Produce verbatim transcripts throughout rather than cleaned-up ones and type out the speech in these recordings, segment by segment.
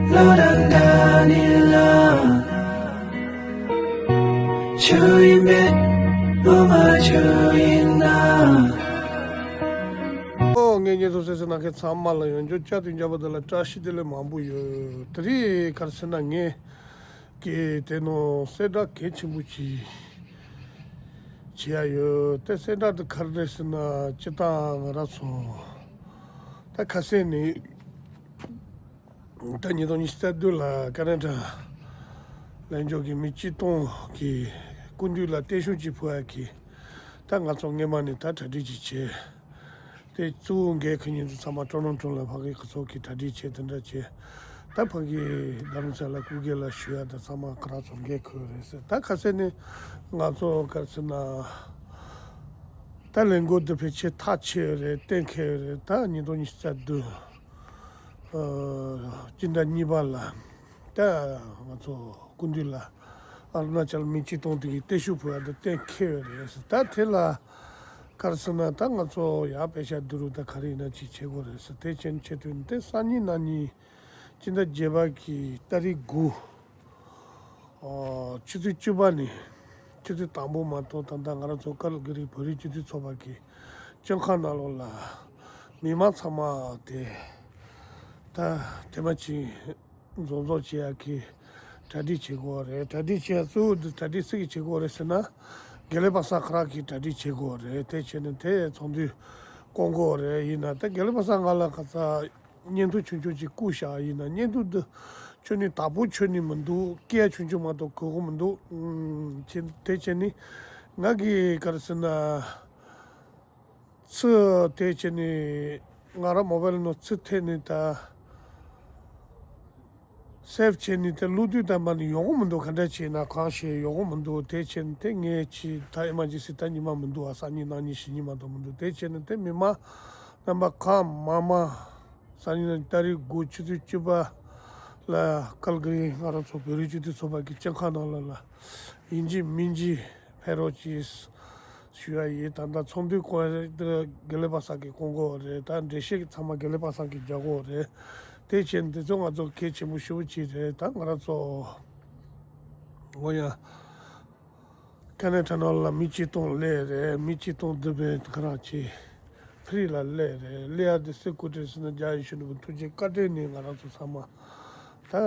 བློ་རང་འདྲ་ནི་ལ། ཆུ་ཡིན་པས་བློ་མ་ཆུ་ཡིན་ན། ཨོ་ངས་ཉེ་དུ་སེ་སེ་ན་མཁན་ཚང་མ་ལ་ཡོང་རྒྱུ་བཅའ་དུས་འཇམ་པོ་དེ་ལ་བཀྲ་ཤིས་བདེ་ལེགས་མང་པོ་ཡོད། དེ་རིང་ག་རེ་ཟེར་ན་ངས་ཀྱི་དེ་ནང་གསལ་བསྒྲགས་གལ་ཆེན་པོ་ཅིག་བྱེད་ཡ་ཡོད། དེ་གསལ་བསྒྲགས་དེ་ག་རེ་རེད་ཟེར་ན་སྤྱིར་བཏང་ང་རང་ཚོ་ད་ཁ་སང་ནས། ད་ཉིས་སྟོང་ཉི་ཤུ་རྩ་བདུན་ལ་ཀ་ན་ཌ་ལྷན་ཚོགས་ཀྱི་མི་སྤྱི་སྟོང་གི་སྐུ་མདུན་ལ་བརྟན་བཞུགས་ཅིག་ཕུལ་ཡ་གི། ད་ང་ཚོ་སྔས་མ་ནས་ད་གྲ་སྒྲིག་ཅིག་བྱས། དེ་གཙོ་བོ་འགན་ཁུར་མཁན་ཚོ་ཚང་མ་ཀྲོ་ནང་ཀྲོ་ལ་ཕ་གི་ཁོ་ཚོ་གི་གྲ་སྒྲིག་བྱས་དེ་འདྲ་བྱས། ད་ཕ་གི་རྡ་རམ་ས་ལ་སྐུ་སྒེར་ལ་ཞུ་ཡ་ད་ཚང་མ་ཁོ་རང་ཚོ་འགན་ཁུར་རེད་ཟེར། ད་ཁ་སང་ནས་ང་ཚོ་ག་རེ་ཟེར་ན། ད་ལས་འགུལ་འདི་ཕལ་ཆེར་ཐག་ཆོད་ཡོད་རེད། གཏན་འཁེལ་ཡོད་རེད། ད་ཉིས་སྟོང་ཉི་ཤུ་རྩ་བདུན། ཨ། སྤྱི་ཟླ་གཉིས་པ་ལ་ད་ང་ཚོ་སྐུ་མདུན་ལ་ཨ་རུ་ན་ཅལ་མི་སྤྱི་སྟོང་དེ་གི་བརྟན་བཞུགས་ཕུལ་བ་དེ་གཏན་འཁེལ་ཡོད་རེད། ད་དེ་ལ་ག་རེ་ཟེར་ན་ད་ང་ཚོ་ཡར་པེ་ཤ་དུ་རུ་ད་ག་རེ་ཡིན་ན་ཅིག་བྱེད་དགོས་རེད་ཟེར། དེ་བྱས་ནས་བྱེད་དུས་དེ་སང་ཉིན་གནངས་ཉིན་སྤྱི་ཟླ་བརྒྱད་པ་གི་ཏ་རིག་དགུ། ཨོ། ཆུ་ཚོད་བཅུ་པ་ནས་ཆུ་ཚོད་དང་པོ་མ་གཏོགས་ད་ལྟ་ང་རང་ཚོ་ཀལ་གྷི་རི་བོད་རིགས་སྤྱི་མཐུན་ཚོགས་པ་གི་བཙོན་ཁང་ནང་ལོགས་ལ་མི་མང་ཚང་མ་དེ་ད་དེ་མ་ཅིག་འཛོམས་འཛོམས་བྱེད་ཡག་གི་གྲ་སྒྲིག་བྱེད་དགོས་རེད། གྲ་སྒྲིག་བྱེད་ཡག་གཙོ་བོ་འདི་གྲ་སྒྲིག་སུ་གིས་བྱེད་དགོས་རེད་ཟེར་ན་དགེ་ལས་པ་སངས་ཁོ་རང་གིས་གྲ་སྒྲིག་བྱེད་དགོས་རེད། དེ་བྱས་ནས་དེ་ཚོགས་འདུ་བསྐོང་དགོས་རེད། ཡིན་ན་ད་དགེ་ལས་པ་སངས་ང་ལ་ཁ་ཚ། བརྙན་ཐུང་ཆུང་ཆུང་ཅིག་བསྐུར་བཞག་ཡིན་ན་བརྙན་ཐུང་འདི་ཁྱོན་ནས་དག་པོ་ཁྱོན་ནས་མི་འདུག་སྐད་ཆུང་ཆུང་མ་གཏོགས་གོ་གི་མི་འདུག་ཨུམ། བྱས་དེ་བྱས་ནས་ང་གིས་ག་རེ་ཟེར་ན་ཚུར་དེ་བྱས་ནས་ང་རང་མོ་བལ་ནང་ཚུར་ཐེབས་ནས་ད་སེབ་བྱས་ནས་དེ་བླུག་དུས་ད་མ་ནི་ཡོང་གི་མི་འདུག་ག་འདྲ་བྱས་ན་གང་བྱས་ཡོང་གི་མི་འདུག་དེ་བྱས་ནས་དེ་ངས་ཅི་ད་ཨི་མར་ཇེན་སི་ད་ཉི་མ་མི་འདུག་ཨ་སང་ཉིན་གནངས་ཉིན་གཞེས་ཉིན་མ་གཏོགས་མི་འདུག་དེ་བྱས་ནས་དེ་མི་མང་རྣམ་པ་གང་མང་མང་། སང་ཉིན་ཏ་རིག་དགུ་ཆུ་ཚོད་བཅུ་པ་ལ་ཀལ་གྷི་རི་ང་རང་ཚོ་བོད་རིགས་སྤྱི་མཐུན་ཚོགས་པ་གི་བཙོན་ཁང་ནང་ལོགས་ལ་ཡིན་གཅིག་མིན་གཅིག་ཕེབས་རོགས་གྱིས་ཞུ་ཡ་ཡིན། ད་ལྟ་ཚོགས་འདུའི་སྐོར་དེ་དགེ་ལས་པ་སངས་ཀྱིས་སྐོང་དགོས་རེད། ད་འགྲེལ་བཤད་ཀྱི་ཚང་མ་དགེ་ལས་པ་སངས་ཀྱིས་རྒྱག་དགོས་རེད། དེ་བྱས་འདི་ཚོ་ང་ཚོ་གལ་ཆེན་པོ་ཞེ་པོ་ཅིག་རེད། ད་ང་རང་ཚོ་འོ་ཡ། ཀ་ན་ཌ་ནང་ལ་མི་སྤྱི་སྟོང་སླེབས་རེད། མི་སྤྱི་སྟོང་འདི་བས་ཁ་རག་ཆེ་ཕི་རི་ལ་སླེབས་རེད། སླེབས་ཡ་དེ་སུས་བསྐུལ་འདྲ་ཟེར་ན་རྒྱ་ཡེ་ཤེས་ནོར་བུ་ཐུགས་རྗེ་བཀའ་དྲིན་ནས་ང་རང་ཚོ་ཚང་མ་ད་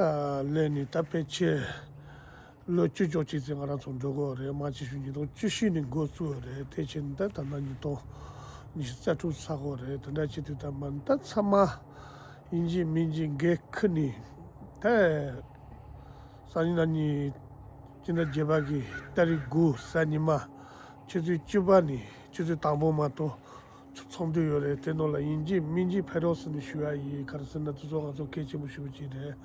སླེབས་ནས་ད་ཕལ་ཆེར་ལོ་བཅུ་ཅོག་ཅིག་ཙམ་ང་རང་ཚོ་འགྲོ་དགོས་རེད། མ་ཅི་ཞུ་ཉིས་སྟོང་བཅུ་བཞི་ནས་འགོ་བཙུགས་རེད། དེ་བྱས་ནས་ད་ད་ལྟ་ཉིས་སྟོང་ཉི་ཤུ་རྩ་དྲུག་ཚར་དགོས་རེད། དེ་འདྲ་བྱེད་དུས་ད་མ་ད་ཚང་མ་ཡིན་གཅིག་མིན་གཅིག་འགན་ཁུར་ནས་ད། སང་ཉིན་གནངས་ཉིན་སྤྱི་ཟླ་བརྒྱད་པ་གི་ཏ་རིག་དགུ་གཟའ་ཉི་མ་ཆུ་ཚོད་བཅུ་པ་ནས་ཆུ་ཚོད་དང་པོ་མ་གཏོགས་ཚོགས་འདུ་ཡོད་རེད། དེ་ནང་ལ་ཡིན་གཅིག་མིན་གཅིག་ཕེབས་རོགས་ཟེར་ནས་ཞུ་ཡ་ཡིན། ག་རེ་ཟེར་ན་དེ་ཚོ་ང་ཚོ་གལ་ཆེན་པོ་ཞེ་པོ་ཅིག་རེད།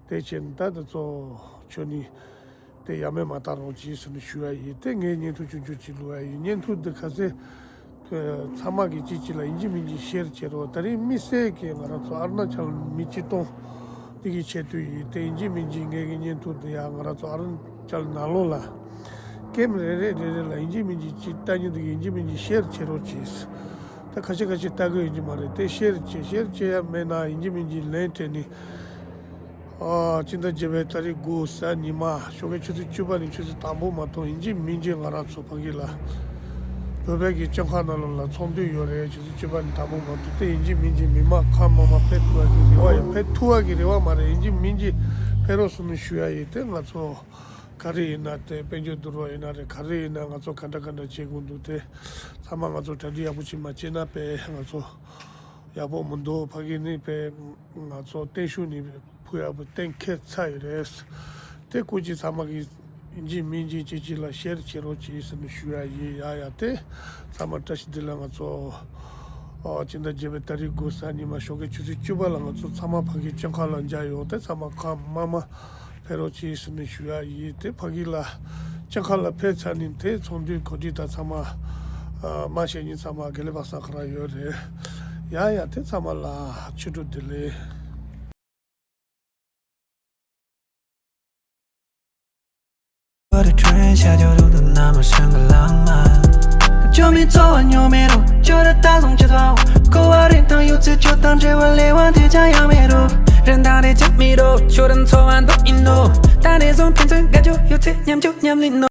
དེ་བྱས་ནས་ད་དེ་ཚོ་ཁྱོན་ནས་དེ་ཡ་མེད་མ་བཏང་རོགས་གྱིས་ཟེར་ནས་ཞུ་ཡ་ཡིན། དེ་ངས་བརྙན་ཐུང་ཆུང་ཆུང་ཅིག་བླུག་ཡ་ཡིན། བརྙན་ཐུང་འདི་ག་ཚོད། ཚང་མ་གིས་གཅིག་གཅིག་ལ་ཡིན་གཅིག་མིན་གཅིག་ཤེར་བྱེད་རོགས། ད་རིང་དམིགས་བསལ་གྱིས་ང་རང་ཚོ་ཨ་རུ་ན་ཅལ་མི་སྤྱི་སྟོང་འདི་གི་ཆེད་དུ་ཡིན། དེ་ཡིན་གཅིག་མིན་གཅིག་ངེད་ཀྱི་བརྙན་ཐུང་འདི་ཡང་ང་རང་ཚོ་ཨ་རུ་ན་ཅལ་ནང་ལོགས་ལ་ཀེམ་རེ་རེ་རེ་རེ་ལ་ཡིན་གཅིག་མིན་གཅིག་གཅིག་ལྟ་མཁན་འདི་གིས་ཡིན་གཅིག་མིན་གཅིག་ཤེར་བྱེད་རོགས་གྱིས། ད་ཁ་ཤས་ཁ་ཤས་ལྟ་གི་ཡོད་ཀྱི་མ་རེད། དེ་ཤེར་བྱེད་ཤེར་བྱེད་ཡ་མེད་ན་ཡིན་གཅིག་མིན་གཅིག་ལན་སྤྲད་ནས། ཨ། སྤྱི་ཟླ་བརྒྱད་པའི་ཏ་རིག་དགུ་གཟའ་ཉི་མ་ཞོགས་ཀའི་ཆུ་ཚོད་བཅུ་པ་ནས་ཆུ་ཚོད་དང་པོ་མ་གཏོགས་ཡིན་གཅིག་མིན་གཅིག་ང་རང་ཚོ་ཕ་གི་ལ་བོད་པའི་གི་བཙོན་ཁང་ནང་ལོགས་ལ་ཚོགས་འདུ་ཡོད་རེད། ཆུ་ཚོད་བཅུ་པ་ནས་དང་པོ་མ་གཏོགས་དེ་ཡིན་གཅིག་མིན་གཅིག་མི་མང་གང་མང་མང་ཕེབས་ཐུབ་པ་གི་རེ་བ་ཡོད། ཕེབས་ཐུབ་པ་གི་རེ་བ་མ་རེད། ཡིན་གཅིག་མིན་གཅིག་ཕེབས་རོགས་ཟེར་ནས་ཞུ་ཡ་ཡིན། དེ་ང་ཚོ་ག་རེ་ཡིན་ན་དེ་དཔལ་འབྱོར་བསྡུར་བ་ཡིན་ན་རེད། ག་རེ་ཡིན་ན་ང་ཚོ་ག་འདྲ་ག་འདྲ་བྱེད་དགོས་འདུག་དེ་ཚང་མ་ང་ཚོ་གྲ་སྒྲིག་ཡག་པོ་ཅིག་མ་བྱས་ན་དཔེ་ང་ཚོ་ཡག་པོ་མི་འདུག་ཕ་གི་ནི་དཔེ་ང་ཚོ་བརྟན་བཞུགས་ནི་ཕུལ་ཡག་པོ་གཏན་འཁེལ་ཚར་ཡི་རེད། དེ་སྐུ་མཁྱེན་ཚང་མ་གིས་ཡིན་གཅིག་མིན་གཅིག་གཅིག་གཅིག་ལ་ཤེར་བྱེད་རོགས་གྱིས་ཟེར་ནས་ཞུ་ཡ་ཡིན། ཡ་ཡ་དེ་ཚང་མ་བཀྲ་ཤིས་བདེ་ལེགས། ང་ཚོ་ཨོ་སྤྱི་ཟླ་བརྒྱད་པའི་ཏ་རིག་དགུ་གཟའ་ཉི་མ་ཞོགས་ཀའི་ཆུ་ཚོད་བཅུ་པ་ལ་ང་ཚོ་ཚང་མ་ཕ་གིའི་བཙོན་ཁང་ལ་མཇལ་ཡོང་། དེ་ཚང་མ་གང་མང་མང་ཕེབས་རོགས་གྱིས་ཟེར་ནས་ཞུ་ཡ་ཡིན། དེ་ཕ་གི་ལ་བཙོན་ཁང་ལ་ཕེབས་ཚར་ནས་དེ་ཚོགས་འདུའི་གོ་སྒྲིག་དང་ཚང་མ་ཨ་མ་བྱེད་མཁན་ཚང་མ་དགེ་ལས་པ་སངས་ཁོ་རང་ཡོད་རེད། ཡ་ཡ་དེ་ཚང་མ་ལ་ཕྱི་དྲོ་བདེ་ལེགས། རེད་དང་རེད་ཅང་མི་རོ། ཁྱོད་རང་འཚོ་བ་འདུག་ཡིན་ནོ། ད་རེས་བཟུང་ཕན་ཚུན་དགའ་རྒྱུ་ཡོད་ཚེ་མཉམ་རྒྱུ་མཉམ་ལེན་ནོ།